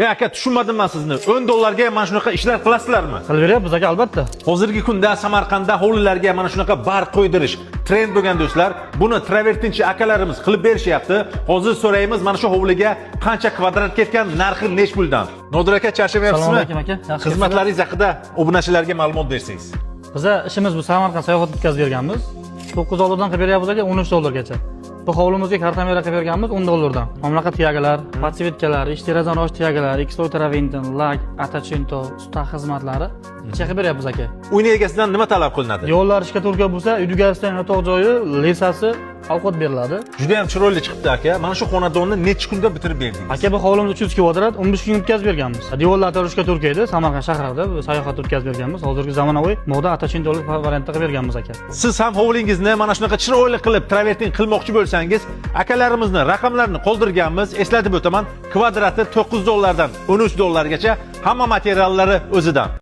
E aka, tushunmadim man sizni. 10 dollarga mana shunaqa ishlar qilasizlarmi? Qilib beryapmiz, aka, albatta. Hozirgi kunda Samarqandda hovlilarga mana shunaqa barg qo'ydirish trend bo'lgan, do'stlar. Buni travertinchi akalarimiz qilib berishyapti. Hozir so'raymiz, mana shu hovliga qancha kvadrat ketgan, narxi nech puldan. Nodir aka, charchamayapsizmi? Assalomu alaykum, aka. Yaxshi. Xizmatlaringiz haqida obunachilarga ma'lumot bersangiz. Biza ishimiz bu Samarqand sayohat o'tkazib berganmiz. 9 dollardan qilib beryapmiz, aka, 13 dollargacha. Bu hovlimizga kartamera qilib berganmiz 10 dollardan. Mamlakat tiyagalar, подсветка lar, ish derazani ochish tiyagalar, ikki слой travertin, lak, atachento, usta xizmatlari ishga qilib beryapmiz, aka. Uyni egasidan nima talab qilinadi? Yo'llar штукатурка bo'lsa, uy egasidan yotoq joyi, леса si, ovqat beriladi. Juda ham chiroyli chiqibdi, aka. Mana shu xonadonni necha kunda bitirib berdingiz? Aka, bu hovlimiz 300 kvadrat, 15 kun o'tkazib berganmiz. Devorlar штукатурка edi, Samarqand shahrida bu sayohat o'tkazib berganmiz. Hozirgi zamonaviy moda atachentoli variantda qilib berganmiz, aka. Siz ham hovlingizni mana shunaqa chiroyli qilib travertin qilmoqchi bo'lsangiz, akalarimizni raqamlarini qoldirganmiz. Eslatib o'taman, kvadrati 9 dollardan 13 dollargacha, hamma materiallari o'zidan.